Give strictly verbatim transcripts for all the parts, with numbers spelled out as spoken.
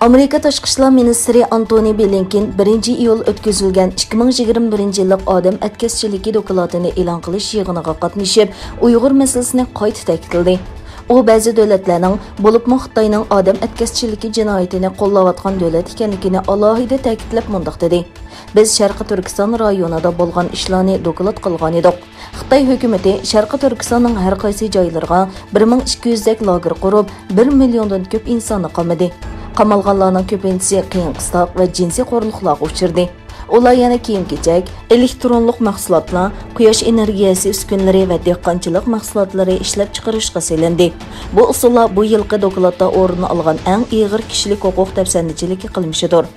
ئامېرىكا تاشقى ئىشلار مىنىستىرى ئانتونى بلىنكېن بىرىنچى ئىيۇل ئۆتكۈزۈلگەن ئىككى مىڭ يىگىرمە بىرىنچى يىللىق ئادەم ئەتكەسچىلىكى دوكلاتىنى ئېلان قىلىش يىغىنىغا قاتنىشىپ، ئۇيغۇر مەسىلىسىنى قايتا تەكىتلىدى. ئۇ بەزى دۆلەتلەرنىڭ، بولۇپمۇ خىتاينىڭ ئادەم ئەتكەسچىلىكى جىنايىتىنى قوللاۋاتقان دۆلەت ئىكەنلىكىنى ئالاھىدە تەكىتلەپ مۇنداق دېدى: بىز شەرقىي تۈركىستان رايونىدا بولغان ئىشلارنى دوكلات قىلغانىدۇق. خىتاي ھۆكۈمىتى شەرقىي تۈركىستاننىڭ ھەر قايسى جايلىرىغا بىر مىڭ ئىككى يۈزدەك لاگېر قۇرۇپ، بىر مىليوندىن كۆپ ئىنساننى قامىدى. قامالغانلارنىڭ كۆپىنچىسى قىيىن-قىستاق ۋە جىنسىي خورلۇقلارغا ئۇچرىدى. ئۇلار يەنە كىيىم-كېچەك، ئېلېكترونلۇق مەھسۇلاتلار، قۇياش ئېنېرگىيەسى ئۈسكۈنىلىرى ۋە دېھقانچىلىق مەھسۇلاتلىرى ئىشلەپچىقىرىشقا سېلىندى. بۇ ئۇسۇللار بۇ يىلقى دوكلاتتا ئورۇن ئالغان ئەڭ ئېغىر كىشىلىك ھوقۇق دەپسەندىچىلىكى قىلمىشىدۇر.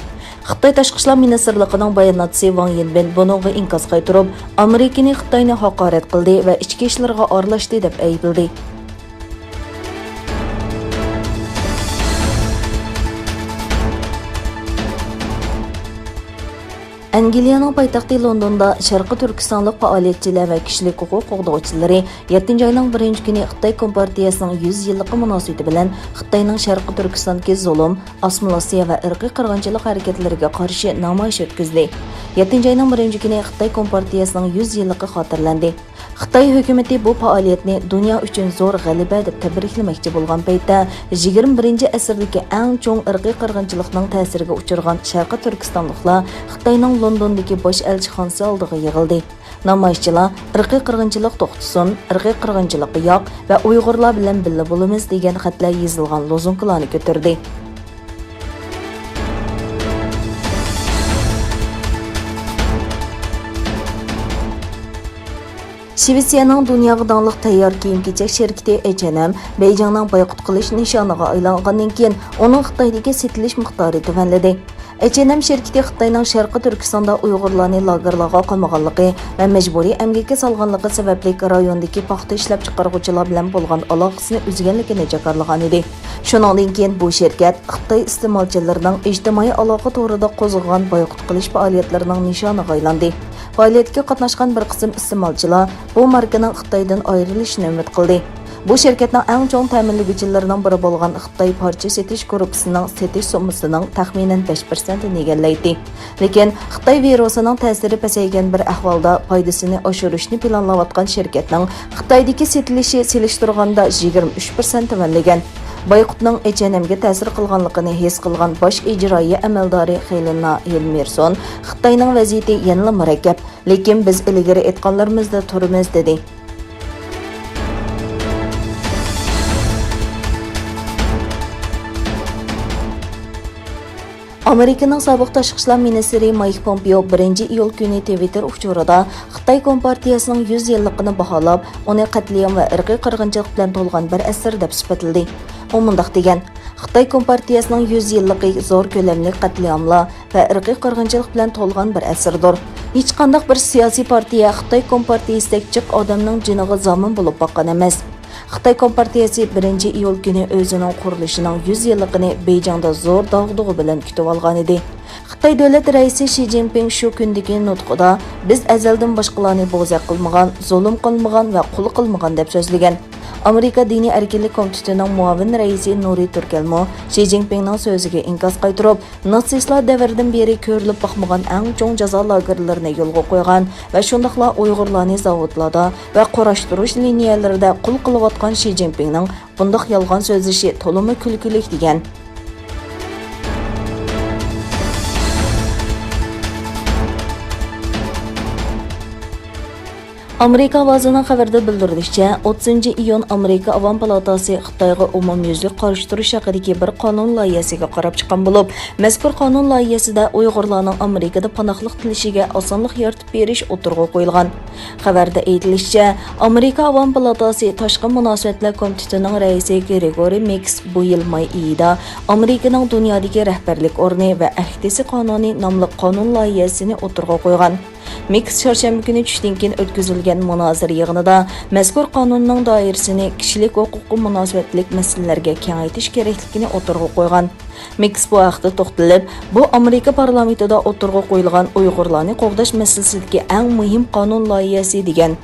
خىتاي تاشقى ئىشلار مىنىستىرلىقىنىڭ باياناتچىسى ۋاڭ يىنبىن بۇنىڭغا ئىنكاس قايتۇرۇپ، ئامېرىكىنى خىتاينى ھاقارەت قىلدى ۋە ئىچكى ئىشلىرىغا ئارىلاشتى دەپ ئەيىبلىدى. ئەنگلىيەنىڭ پايتەختى لوندوندا شەرقىي تۈركىستانلىق پائالىيەتچىلەر ۋە كىشىلىك ھوقۇق قوغدىغۇچىلىرى يەتتىنچى ئاينىڭ بىرىنچى كۈنى خىتاي كومپارتىيەسىنىڭ يۈز يىللىقى مۇناسىۋىتى بىلەن خىتاينىڭ شەرقىي تۈركىستاندىكى زۇلۇم، ئاسسىمىلياتسىيە ۋە ئىرقىي قىرغىنچىلىق ھەرىكەتلىرىگە قارشى نامايىش ئۆتكۈزدى. يەتتىنچى ئاينىڭ بىرىنچى كۈنى خىتاي كومپارتىيەسىنىڭ يۈز يىللىقى خاتىرىلەندى. خىتاي ھۆكۈمىتى بۇ پائالىيەتنى دۇنيا ئۈچۈن زور غەلىبە دەپ تەبرىكلىمەكچى بولغان پەيتتە، يىگىرمە بىرىنچى ئەسىردىكى ئەڭ چوڭ ئىرقىي قىرغىنچىلىقنىڭ تەسىرىگە ئۇچرىغان شەرقىي تۈركىستانلىقلار خىتاينىڭ لوندوندىكى باش ئەلچىخانىسى ئالدىغا يىغىلدى. نامايىشچىلار «ئىرقىي قىرغىنچىلىق توختىسۇن، ئىرقىي قىرغىنچىلىققا ياق» ۋە «ئۇيغۇرلار بىلەن بىللە بولىمىز» دېگەن خەتلەر يېزىلغان لوزۇنكىلارنى كۆتۈردى. شىۋېتسىيەنىڭ دۇنياغا داڭلىق تەييار كىيىم-كېچەك شىركىتى ئېچ ئېن ئېم بېيجىڭنىڭ بايقۇت قىلىش نىشانىغا ئايلانغاندىن كېيىن، ئۇنىڭ خىتايدىكى سېتىلىش مىقدارى تۆۋەنلىدى. ئېچ ئېن ئېم شىركىتى خىتاينىڭ شەرقىي تۈركىستاندا ئۇيغۇرلارنى لاگېرلارغا قامىغانلىقى ۋە مەجبۇرىي ئەمگەككە سالغانلىقى سەۋەبلىك رايوندىكى پاختا ئىشلەپچىقارغۇچىلار بىلەن بولغان ئالاقىسىنى ئۈزگەنلىكىنى جاكارلىغانىدى. شۇنىڭدىن كېيىن بۇ شىركەت خىتاي ئىستېمالچىلىرىنىڭ ئىجتىمائىي ئالاقە تورىدا قوزغىغان بايقۇت قىلىش پائالىيەتلىرىنىڭ نىشانىغا ئايلاندى. پائالىيەتكە قاتناشقان بىر قىسىم ئىستېمالچىلار بۇ ماركىنىڭ خىتايدىن ئايرىلىشىنى ئۈمىد قىلدى. بۇ شىركەتنىڭ ئەڭ چوڭ تەمىنلىگۈچىلىرىنىڭ بىرى بولغان خىتاي پارچە سېتىش گۇرۇپپىسىنىڭ سېتىش سوممىسىنىڭ تەخمىنەن بەش پىرسەنتىنى ئىگىلەيتتى. لېكىن خىتاي ۋىرۇسىنىڭ تەسىرى پەسەيگەن بىر ئەھۋالدا پايدىسىنى ئاشۇرۇشنى پىلانلاۋاتقان شىركەتنىڭ خىتايدىكى سېتىلىشى سېلىشتۇرغاندا يىگىرمە ئۈچ پىرسەنت تۆۋەنلىگەن. بايقۇتنىڭ ئېچ ئېن ئېمگە تەسىر قىلغانلىقىنى ھېس قىلغان باش ئىجرائىيە ئەمەلدارى خېلېنا ھېلمېرسون، «خىتاينىڭ ۋەزىيىتى يەنىلا مۇرەككەپ، لېكىن بىز ئىلگىرى ئېيتقانلىرىمىزدا تۇرىمىز» دېدى. ئامېرىكىنىڭ سابىق تاشقى ئىشلار مىنىستىرى مايك پومپېئو بىرىنچى ئىيۇل كۈنى تىۋىتتېر ئۇچۇرىدا خىتاي كومپارتىيەسىنىڭ يۈز يىللىقىنى باھالاپ، ئۇنى قەتلىئام ۋە ئىرقىي قىرغىنچىلىق بىلەن تولغان بىر ئەسىر دەپ سۈپەتلىدى. ئۇ مۇنداق دېگەن: «خىتاي كومپارتىيەسىنىڭ يۈز يىللىقى زور كۆلەملىك قەتلىئاملار ۋە ئىرقىي قىرغىنچىلىق بىلەن تولغان بىر ئەسىردۇر. ھېچقانداق بىر سىياسىي پارتىيە خىتاي كومپارتىيەسىدەك جىق ئادەمنىڭ جېنىغا زامىن بولۇپ باققان ئەمەس.» خىتاي كومپارتىيەسى بىرىنچى ئىيۇل كۈنى ئۆزىنىڭ قۇرۇلۇشىنىڭ يۈز يىللىقىنى بېيجىڭدا زور داغدۇغا بىلەن كۈتۈۋالغانىدى. خىتاي دۆلەت رەئىسى شى جىنپىڭ شۇ كۈندىكى نۇتقىدا، «بىز ئەزەلدىن باشقىلارنى بوزەك قىلمىغان، زۇلۇم قىلمىغان ۋە قۇل قىلمىغان» دەپ سۆزلىگەن. ئامېرىكا دىنىي ئەركىنلىك كومىتېتىنىڭ مۇئاۋىن رەئىسى نۇرى تۈركەلمۇ شى جىنپىڭنىڭ سۆزىگە ئىنكاس قايتۇرۇپ، ناتسىستلار دەۋرىدىن بېرى كۆرۈلۈپ باقمىغان ئەڭ چوڭ جازا لاگېرلىرىنى يولغا قويغان ۋە شۇنداقلا ئۇيغۇرلارنى زاۋۇتلاردا ۋە قۇراشتۇرۇش لىنىيەلىرىدە قۇل قىلىۋاتقان شى جىنپىڭنىڭ بۇنداق يالغان سۆزلىشى تولىمۇ كۈلكىلىك، دېگەن. ئامېرىكا ئاۋازىنىڭ خەۋىرىدە بىلدۈرۈلۈشىچە، ئوتتۇزىنچى ئىيۇن ئامېرىكا ئاۋام پالاتاسى خىتايغا ئومۇميۈزلۈك قارشى تۇرۇش ھەققىدىكى بىر قانۇن لايىھەسىگە قاراپ چىققان بولۇپ، مەزكۇر قانۇن لايىھەسىدە ئۇيغۇرلارنىڭ ئامېرىكىدا پاناھلىق تىلىشىگە ئاسانلىق يارىتىپ بېرىش ئوتتۇرىغا قويۇلغان. خەۋەردە ئېيتىلىشىچە، ئامېرىكا ئاۋام پالاتاسى تاشقى مۇناسىۋەتلەر كومىتېتىنىڭ رەئىسى گرېگورىي مېكس بۇ يىل ماي ئېيىدا ئامېرىكىنىڭ دۇنيادىكى رەھبەرلىك ئورنى ۋە ئەھدىسى قانۇنى ناملىق قانۇن لايىھەسىنى ئوتتۇرىغا قويغان. مېكس چارشەنبە كۈنى چۈشتىن كېيىن ئۆتكۈزۈلگەن مۇنازىرە يىغىنىدا مەزكۇر قانۇننىڭ دائىرىسىنى كىشىلىك ھوقۇققا مۇناسىۋەتلىك مەسىلىلەرگە كېڭەيتىش كېرەكلىكىنى ئوتتۇرىغا قويغان. مېكس بۇ ھەقتە توختىلىپ، بۇ ئامېرىكا پارلامېنتىدا ئوتتۇرىغا قويۇلغان ئۇيغۇرلارنى قوغداش مەسىلىسىدىكى ئەڭ مۇھىم قانۇن لايىھەسى، دېگەن.